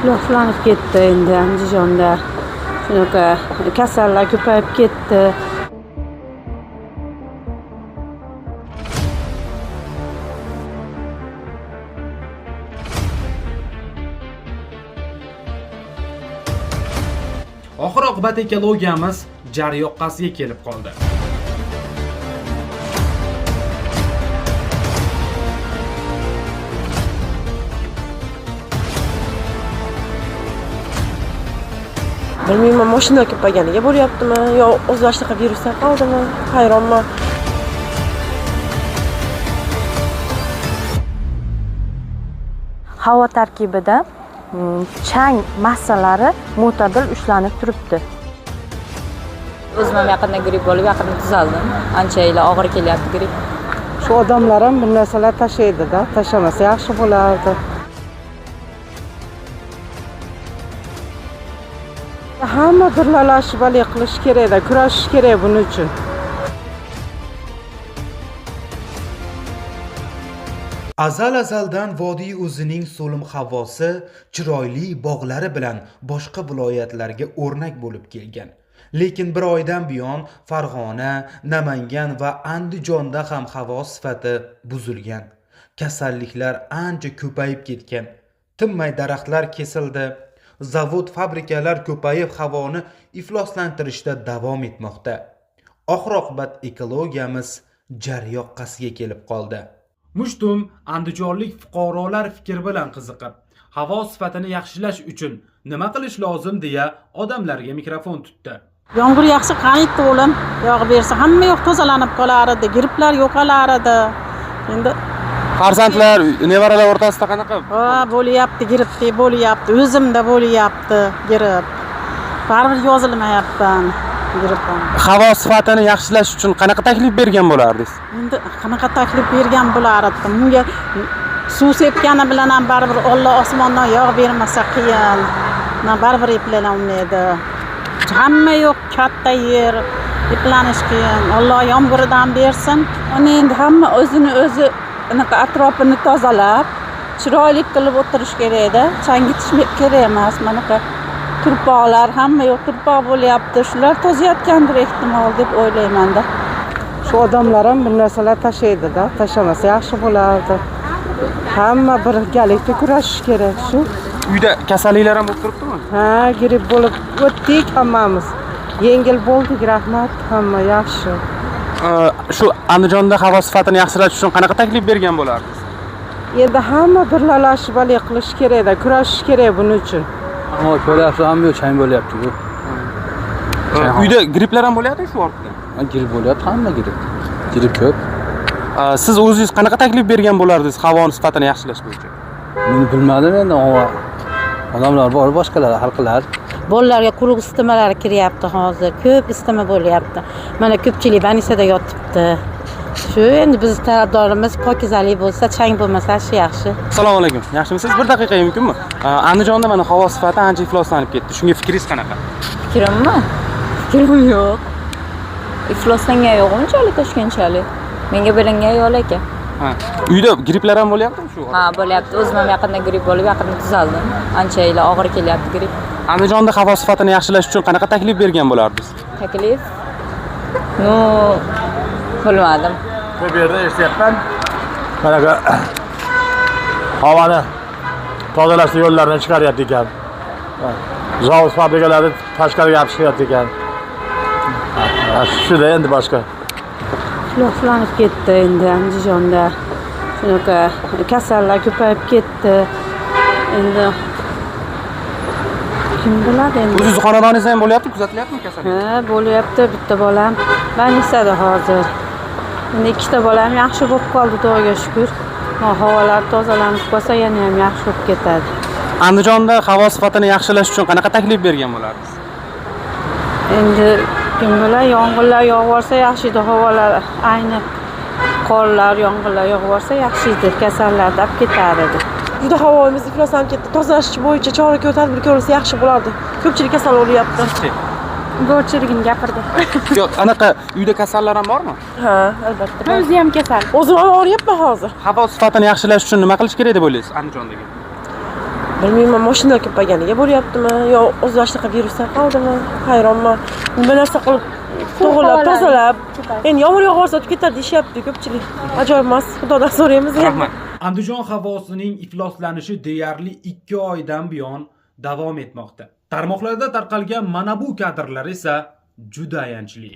Ifloslanib ketdi endi Andijonda. Shunaqa kasallar ko'payib ketdi. Oxir oqibat ekologiyamiz jar yoqqasiga kelib qoldi. Bilmayman, mashina ko'payganiga bo'lyaptimi yo o'zlari shunaqa virus tarqaldimi, hayronman. Havo tarkibida chang massalari mo'tadil ushlanib turibdi. O'zim ham yaqinda gripp bo'lib, yaqinda tuzaldim. Ancha yil og'ir kelyapti gripp. Shu odamlar ham bir narsalar tashlaydi-da, tashlamasa yaxshi bo'lardi. Hamma birlalashib haligi qilish kerakda, kurashish kerak buning uchun. Azal-azaldan vodiy o'zining so'lim havosi, chiroyli bog'lari bilan boshqa viloyatlarga o'rnak bo'lib kelgan. Lekin bir oydan buyon Farg'ona, Namangan va Andijonda ham havo sifati buzilgan. Kasalliklar ancha ko'payib ketgan. Tinmay daraxtlar kesildi. Zavod, fabrikalar ko'payib havoni ifloslantirishda davom etmoqda. Oxir-oqibat ekologiyamiz jar yoqqasiga kelib qoldi. Mushtum andijonlik fuqarolar fikri bilan qiziqib, havo sifatini yaxshilash uchun nima qilish lozim deya odamlarga mikrofon tutdi. Yomg'ir yaxshi qaniydi o'g'lim, yog'ib bersa hamma yoq tozalanib qolar edi, gripplar yo'qolar edi. Endi farzandlar, nevaralar o'rtasida qanaqa? Ha, bo'lyapti, gripp bo'lyapti, o'zimda bo'lyapti gripp. Baribir yozilmayapman grippdan. Havo sifatini yaxshilash uchun qanaqa taklif bergan bo'lardingiz? Endi qanaqa taklif bergan bo'lar edim? Bunga suv sepgani bilan ham baribir Alloh osmondan yog' bermasa qiyin. Baribir eplanolmaydi. Hamma yo'q, katta yer, eplanish qiyin. Alloh yomg'iridan bersin. Uni endi hamma o'zini o'zi anaqa atrofini tozalab, chiroyli qilib o'tirish kerakda. Changitish kerak emas. Manaqa turpoqlar, hamma yo'q turpoq bo'lyapti. Shular tozayotgandir ehtimol deb o'ylaymanda. Shu odamlar ham bir narsalar tashlaydi-da, tashlamasa yaxshi bo'lardi. Hamma birgalikda kurashish kerak shu. Uyda kasalliklar ham bo'lib turibdimi? Ha, gripp bo'lib o'tdik hammamiz. Yengil bo'ldik, rahmat, hamma yaxshi. Shu Andijonda havo sifatini yaxshilash uchun qanaqa taklif bergan bo'lardingiz? Endi hamma birlalashib haligi qilish kerakda, kurashish kerak buning uchun. Ammo ko'ryapsiz, hamma yo'q chang bo'lyapti bu. Uyda gripplar ham bo'lyapti shu ortidan? Gripp bo'lyapti, hamma gripp. Gripp ko'p. Siz o'zingiz qanaqa taklif bergan bo'lardingiz havoni sifatini yaxshilash bo'yicha? Men bilmadim endi, odamlar bor, boshqalar hal qilar. Bolalarga quruq isitmalar kiryapti hozir, ko'p isitma bo'lyapti. Mana ko'pchilik больницada yotibdi. Shu endi biz tarafdorimiz pokizalik bo'lsa, chang bo'lmasa shu yaxshi. Assalomu alaykum. Yaxshimisiz? Bir daqiqa mumkinmi? Andijonda mana havo sifati ancha ifloslanib ketdi. Shunga fikringiz qanaqa? Fikrimmi? Fikrim yo'q. Ifloslangan yo'q unchalik Toshkentchalik. Menga bilingan yo'q lekin. Ha. Uyda gripplar ham bo'lyaptimi shu? Ha, bo'lyapti. O'zim ham yaqinda gripp bo'lib, yaqinda tuzaldim. Ancha yil og'ir kelyapti gripp. Andijonda havo sifatini yaxshilash uchun qanaqa taklif bergan bo'lardingiz? Taklif? No, bilmadim. Bu yerda eshityapman. Qanaqa havoni tozalash yo'llarini chiqaryapti ekan. Zavod fabrikalari tashqariga olib chiqyapti ekan. Shuda endi boshqa. Ifloslanib ketdi endi Andijonda. Shunaqa kasallar ko'payib ketdi. Endi kim biladi endi? O'zingiz xonadoningizda ham bo'lyapti, kuzatilyaptimi kasallik? Ha, bo'lyapti. Bitta bolam больницada hozir. Endi ikkita bolam yaxshi bo'lib qoldi, Xudoga shukr. Havolar tozalanib qolsa yana ham yaxshi bo'lib ketadi. Andijonda havo sifatini yaxshilash uchun qanaqa taklif bergan bo'lardingiz? Endi kim biladi, yomg'irlar yog'vorsa yaxshi edi, havolar ayni qorlar, yomg'irlar yog'vorsa yaxshi edi, kasallarni olib ketar edi. Juda havomiz ifloslanib ketdi. Tozalash bo'yicha chora ko'r, tadbir ko'rilsa yaxshi bo'lardi. Ko'pchilik kasal bo'lyapti. Bo'rchiligini gapirdi. Yo'q, anaqa uyda kasallar ham bormi? Ha, albatta. O'zi ham kasal. O'zim ham og'riyapman hozir. Havo sifatini yaxshilash uchun nima qilish kerak deb o'ylaysiz Andijondagi? Bilmayman, mashina ko'payganiga bo'lyaptimi yo o'zi shunaqa virus tarqaldimi, hayronman. Nima narsa qilib to'g'rilab, tozalab, endi yomg'ir yog'sa o'tib ketadi deyishyapti ko'pchilik. Ajoyib emas, Xudodan so'raymiz. Rahmat. Andijon havosining ifloslanishi deyarli 2 oydan buyon davom etmoqda. Tarmoqlarda tarqalgan mana bu kadrlar esa juda ayanchli.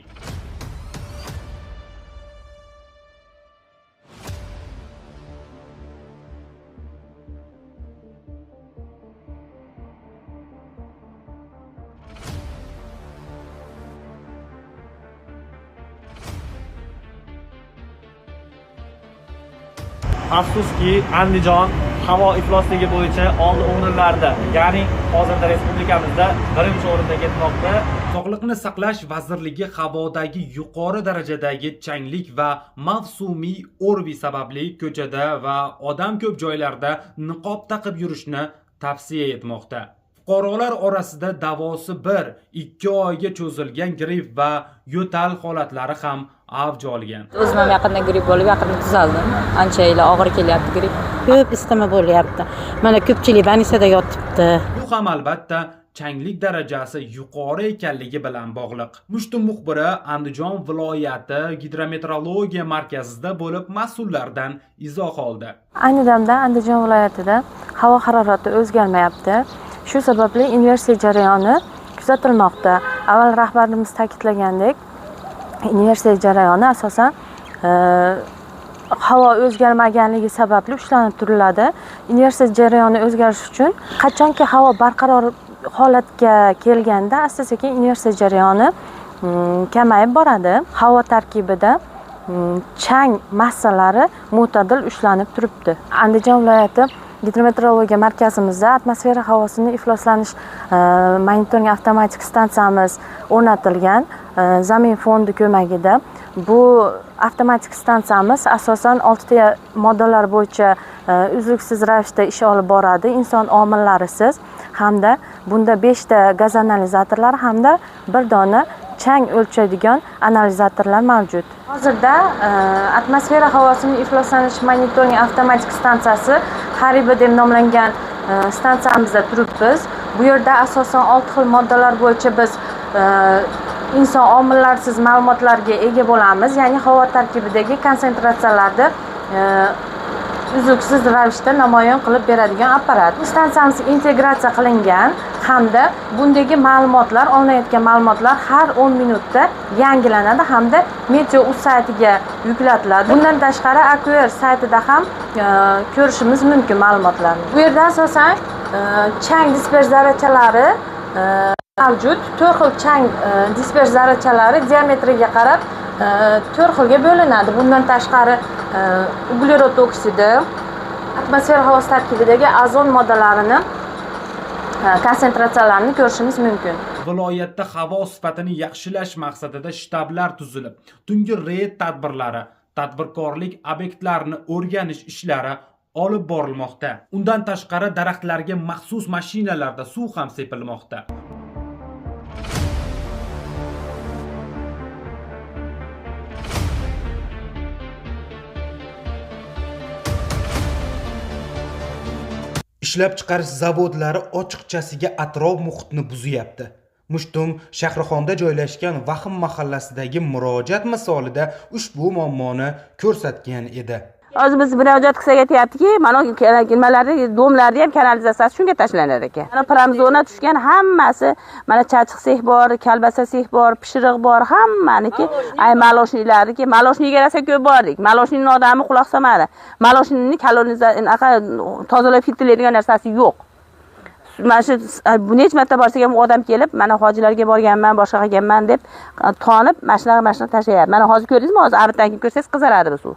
Afsuski, Andijon havo iflosligi bo'yicha oldi o'rinlarda, ya'ni hozirda respublikamizda birinchi o'rinda ketmoqda. Sog'liqni saqlash vazirligi havodagi yuqori darajadagi changlik va mavsumiy o'rvi sababli ko'chada va odam ko'p joylarda niqob taqib yurishni tavsiya etmoqda. Fuqarolar orasida davosi 1-2 oyga cho'zilgan gripp va yo'tal holatlari ham avj olgan. O'zim ham yaqinda gripp bo'lib, yaqinda tuzaldim. Ancha yil og'ir kelyapti gripp. Ko'p isitma bo'lyapti. Mana ko'pchilik больницада yotibdi. Bu ham albatta changlik darajasi yuqori ekanligi bilan bog'liq. Mushtum muxbiri Andijon viloyati gidrometeorologiya markazida bo'lib mas'ullardan izoh oldi. Ayni damda Andijon viloyatida havo harorati o'zgarmayapti. Shu sababli inversiya jarayoni kuzatilmoqda. Avval rahbarimiz ta'kidlagandek, inversiya jarayoni asosan havo o'zgarmaganligi sababli ushlanib turiladi. Inversiya jarayoni o'zgarishi uchun qachonki havo barqaror holatga kelganda asta-sekin inversiya jarayoni kamayib boradi. Havo tarkibida chang massalari mo'tadil ushlanib turibdi. Andijon viloyati gidrometeorologiya markazimizda atmosfera havosini ifloslanish monitoring avtomatik stansiyamiz o'rnatilgan. Zamin fondi ko'magida bu avtomatik stansiyamiz asosan 6 ta moddalar bo'yicha uzluksiz ravishda ish olib boradi, inson omillarisiz, hamda bunda 5 ta gaz analizatorlari hamda 1 dona chang o'lchaydigan analizatorlar mavjud. Hozirda atmosfera havosining ifloslanish monitoring avtomatik stansiyasi Xariba deb nomlangan stansiyamizda turibmiz. Bu yerda asosan 6 xil moddalar bo'yicha biz inson omillarsiz ma'lumotlarga ega bo'lamiz, ya'ni havo tarkibidagi konsentratsiyalarni uzluksiz ravishda namoyon qilib beradigan apparat. Bu stansiyamiz integratsiya qilingan hamda bundagi ma'lumotlar, olinayotgan ma'lumotlar har 10 minutda yangilanadi hamda Meteo.uz saytiga yuklatiladi. Bundan tashqari AQR saytida ham ko'rishimiz mumkin ma'lumotlarni. Bu yerda asosan chang dispers zarrachalari mavjud. 4 xil chang dispers zarrachalari diametriga qarab 4 xilga bo'linadi. Bundan tashqari uglerod oksidi, atmosfera havosi tarkibidagi azon moddalarini konsentratsiyalarini ko'rishimiz mumkin. Viloyatda havo sifatini yaxshilash maqsadida shtablar tuzilib, tungi reyd tadbirlari, tadbirkorlik obyektlarini o'rganish ishlari olib borilmoqda. Undan tashqari daraxtlarga maxsus mashinalarda suv ham sepilmoqda. Ishlab chiqarish zavodlari ochiqchasiga atrof muhitni buzayapti. Mushtum Shahrixonda joylashgan Vahm mahallasidagi murojaat misolida ushbu muammoni ko'rsatgan edi. Hozir biz murojaat qilsak aytyaptiki, mana nimalarni, domlarni ham kanalizatsiyasi shunga tashlanar ekan. Mana pramzona tushgan hammasi, mana chachiq sex bor, kalbasa sex bor, pishiriq bor, hammaniki, ay maloshnilarniki, maloshniga rosa ko'p bordik. Maloshning odami quloq solmadi. Maloshni kolonizatsiya tozalab filtrlaydigan narsasi yo'q. Mana shu necha marta borsak ham odam kelib, mana hojilarga borganman, boshqa qilganman deb tonib, mana shunaqa tashlayapti. Mana hozir ko'rdingizmi, hozir abitdan kelib ko'rsangiz qizaradi bu suv.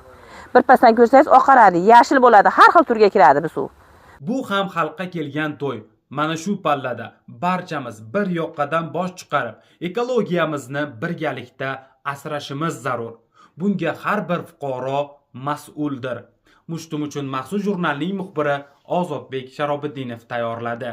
Bir pasdan ko'rsangiz oqaradi, yashil bo'ladi, har xil turga kiradi bu suv. Bu ham xalqqa kelgan to'y. Mana shu pallada barchamiz bir yoqqadan bosh chiqarib, ekologiyamizni birgalikda asrashimiz zarur. Bunga har bir fuqaro mas'uldir. Mushtum uchun maxsus jurnalning muxbiri Ozodbek Sharobiddinov tayyorladi.